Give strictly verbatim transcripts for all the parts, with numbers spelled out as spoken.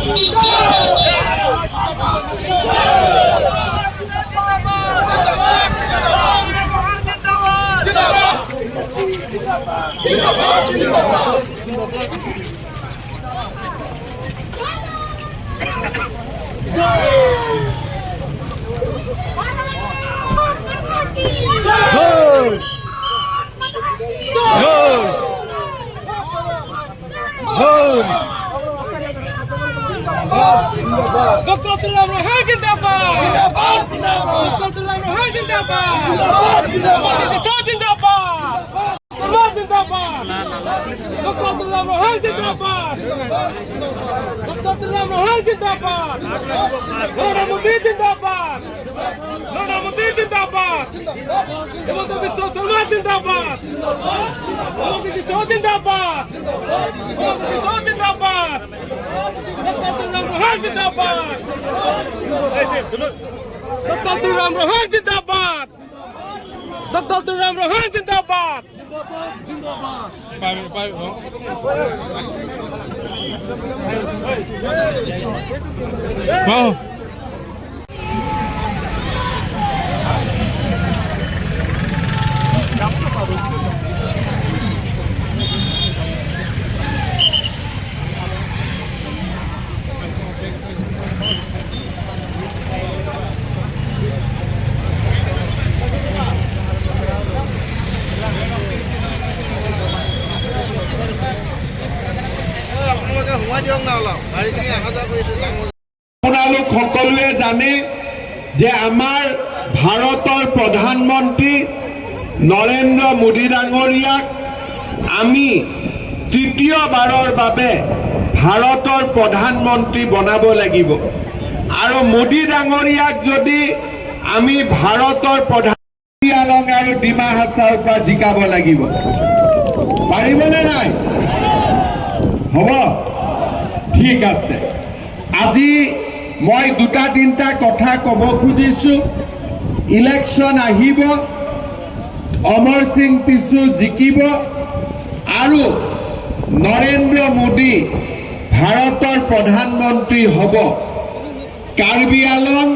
Good. Good. Good. Doctor Tuliram Ronghang zindabad. Doctor Tuliram Ronghang zindabad. Doctor Tuliram Ronghang zindabad. Doctor Tuliram Ronghang zindabad. Doctor Tuliram Ronghang zindabad. Doctor Tuliram Ronghang zindabad. Narendra Modi zindabad. Narendra Modi zindabad. Himanta Biswa Sarma zindabad. Himanta Biswa zindabad. Himanta Biswa zindabad. Doctor Tuliram Ronghang zindabad. Doctor Tuliram Ronghang zindabad. Doctor Tuliram Ronghang zindabad. Pai, pai, oh. Oh. আপোনালোকে সোমাই দিয়ক না অলপ, গাড়ীখিনি অহা যোৱা কৰি আছে, যাম। আপোনালোক সকলোৱে জানে যে আমাৰ ভাৰতৰ প্ৰধানমন্ত্ৰী নৰেন্দ্ৰ মোদী ডাঙৰীয়াক আমি তৃতীয়বাৰৰ বাবে ভাৰতৰ প্ৰধানমন্ত্ৰী বনাব লাগিব। আৰু মোদী ডাঙৰীয়াক যদি আমি ভাৰতৰ প্ৰধান আলং আৰু ডিমা হাছাওৰ পৰা জিকাব লাগিব। পাৰিবনে নাই? হ'ব? ঠিক আছে। আজি মই দুটা তিনিটা কথা ক'ব খুজিছো। ইলেকশ্যন আহিব, অমৰ সিং টিছু জিকিব আৰু নৰেন্দ্ৰ মোদী ভাৰতৰ প্ৰধানমন্ত্ৰী হ'ব। কাৰ্বি আলং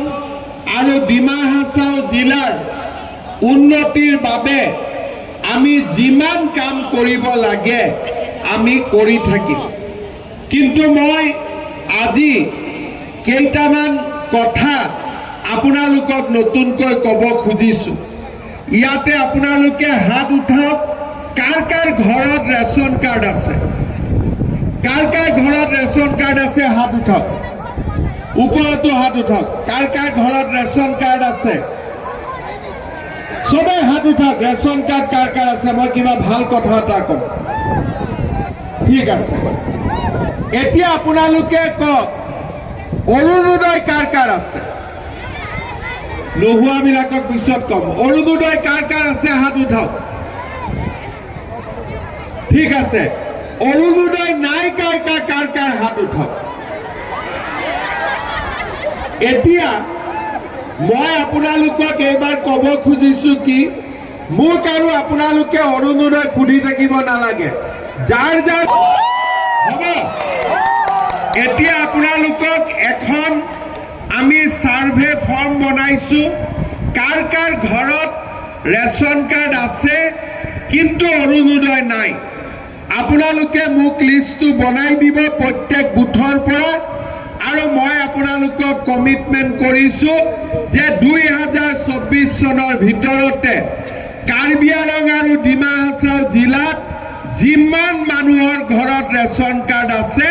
আৰু ডিমা হাছাও জিলাৰ উন্নতিৰ বাবে আমি যিমান কাম কৰিব লাগে আমি কৰি থাকিম। কিন্তু মই আজি কেইটামান কথা আপোনালোকক নতুনকৈ ক'ব খুজিছো। ইয়াতে আপোনালোকে হাত উঠাওক, কাৰ কাৰ ঘৰত ৰেচন কাৰ্ড আছে? কাৰ কাৰ ঘৰত ৰেচন কাৰ্ড আছে হাত উঠাওক। ওপৰতো হাত উঠাওক, কাৰ কাৰ ঘৰত ৰেচন কাৰ্ড আছে? সবে হাত উঠাওক, ৰেচন কাৰ্ড কাৰ কাৰ আছে? মই কিবা ভাল কথা এটা কম। ঠিক আছে, এতিয়া আপোনালোকে কওক, অৰুণোদয় কাৰ কাৰ আছে? নোহোৱাবিলাকক পিছত কম। অৰুণোদয় কাৰ কাৰ আছে হাত উঠাওক। ঠিক আছে, অৰুণোদয় নাই কাৰ কাৰ, কাৰ কাৰ হাত উঠাওক। এতিয়া মই আপোনালোকক এইবাৰ ক'ব খুজিছো কি, মোক আৰু আপোনালোকে অৰুণোদয় সুধি থাকিব নালাগে। যাৰ যাৰ হ'ব। এতিয়া আপোনালোকক এখন আমি চাৰ্ভে ফৰ্ম বনাইছো, কাৰ কাৰ ঘৰত ৰেচন কাৰ্ড আছে কিন্তু অৰুণোদয় নাই। আপোনালোকে মোক লিষ্টটো বনাই দিব প্ৰত্যেক বুথৰ পৰা, আৰু মই আপোনালোকক কমিটমেণ্ট কৰিছো যে দুই হাজাৰ চৌব্বিছ চনৰ ভিতৰতে কাৰ্বি আলং আৰু ডিমা হাছাও জিলাত যিমান মানুহৰ ঘৰত ৰেচন কাৰ্ড আছে,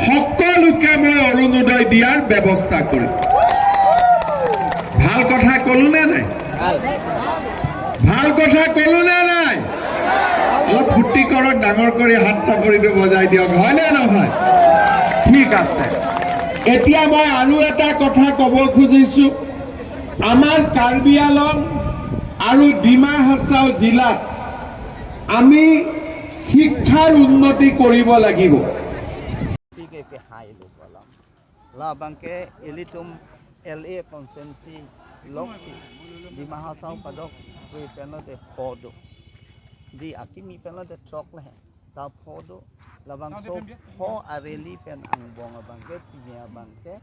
সকলোকে মই অৰুণোদয় দিয়াৰ ব্যৱস্থা কৰিম। ভাল কথা কলো নে নাই? ভাল কথা কলো নে নাই? অলপ ফূৰ্তি কৰক, ডাঙৰ কৰি হাত চাপৰিটো বজাই দিয়ক, হয় নে নহয়? ঠিক আছে, এতিয়া মই আৰু এটা কথা ক'ব খুজিছো। আমাৰ কাৰ্বি আলং আৰু ডিমা হাছাও জিলাত আমি শিক্ষাৰ উন্নতি কৰিব লাগিব। Labang ke ilitum L A constituency loksi Dima Hasao padok ri penlo de pho do. Di akimi penlo de throk le. Ta pho do, labangso pho a-rally pen angbong abangke pine abangke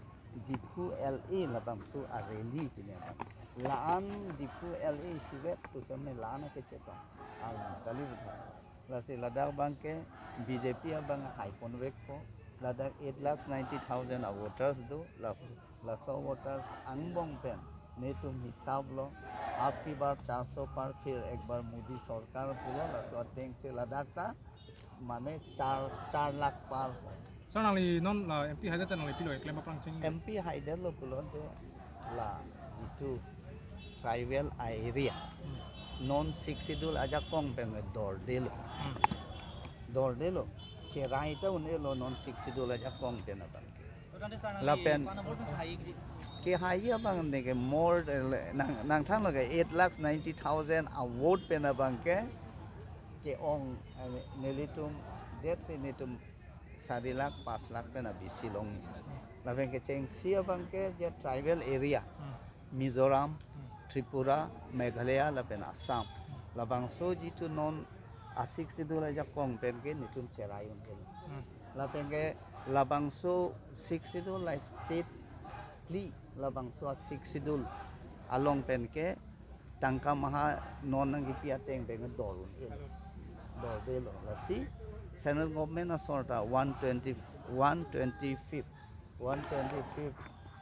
Diphu L A labangso a-rally pine abang. La-an Diphu L A isivet pusitame la-an akechetong. Alang kali butha. Lasi ladak abangke B J P abang haiponvekpo. Ladak eight lakhs ninety thousand a-voters do. La laso voters angbong pen netum hisap lo, "Aap ki baar char so paar, phir ek baar Modi sarkar" pulo, laso atengsi ladak ta mane char, char lakh par. Sir, nangli non la M P haidet nangli pilo keklem aphrang cheng? M P haidetlo pulote la jitu tribal area, hmm, non Sixth Schedule ajakong pen dordelo. Hmm. Dordelo. Cherai ta un-elo non Sixth Schedule ajakong pen abang. Lapen kehai abang neke more, eh, nang, nangthanlo ke eight lakhs ninety thousand a-vote pen abangke ke-ong, eh, nelitum detsi netum sari lakh, pas lakh pen abisi long. Lapen kechengsi abangke je tribal area, hmm, Mizoram, hmm, Tripura, Meghalaya, lapen Assam. Hmm. Labangso jitu non a-Sixth Schedule ajakong penke netum cherai un-e. Hmm. Lapenke labangso Sixth Schedule la state phli, labangso a-Sixth Schedule along penke tangka maha non nangkipi ateng penke dor un-e. Dordelo. Lasi central government asor ta one twenty, one twenty-fifth, one twenty-fifth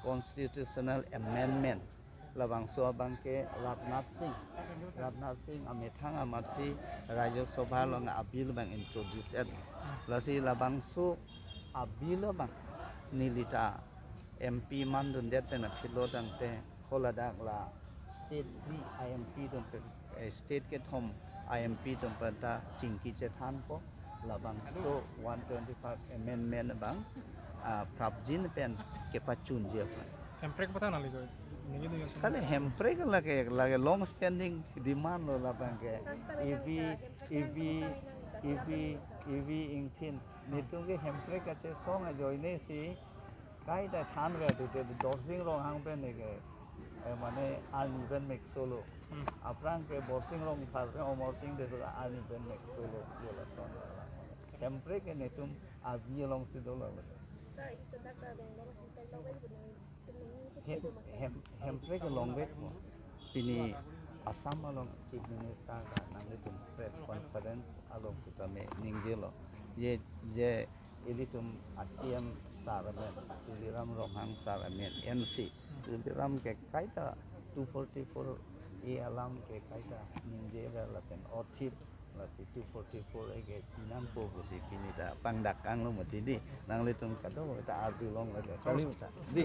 constitutional amendment, labangso abangke Rajnath Singh, Rajnath Singh amethang amatsi Rajya Sabha along a-bill abang introduce et. Lasi labangso a-bill abang nelita M P mandundet pen aphi lo tangte, ho ladak la state phli a-M P atum pen, eh, state kethom a-M P atum pen ta chingki chethanpo, labangso one twenty-five amendment abang, ah, prapjin pen kepachunji aphan. Hemprek patha nangli ko, ningje ningje. Kali hemprek lake, lake long standing demand lo labangke. Ipi, ipi, ipi, ipi ingthin. Netum ke hemprek kachesong ajoine si kaita thanve dute Dorsing Ronghang pen neke, eh, mane arni pen mekso lo. Hmm. Aphrang ke Borsing Rongphar pen Amarsing Tisso arni pen mekso lo. Yo lason. Hemprek ke netum a-bill alongsi dolo. Sir, ito dak ta Bangalore hotel lo bai bunai. Hem, hem, hemprek ke longvekpo. Pini Assam along Chief Minister ta nanglitum press conference along sitame ningjelo. Je, je ilitum a-C M sir amen, Tuliram Ronghang sir amen, N C. Tuliram ke kaita two forty-four A alam ke kaita ningje lapen othip lasi two forty-four A ke pinangpo pusi pini ta pangdak kanglo mati di. Nanglitum kado ta arjulong lagi. Kali ta. Di.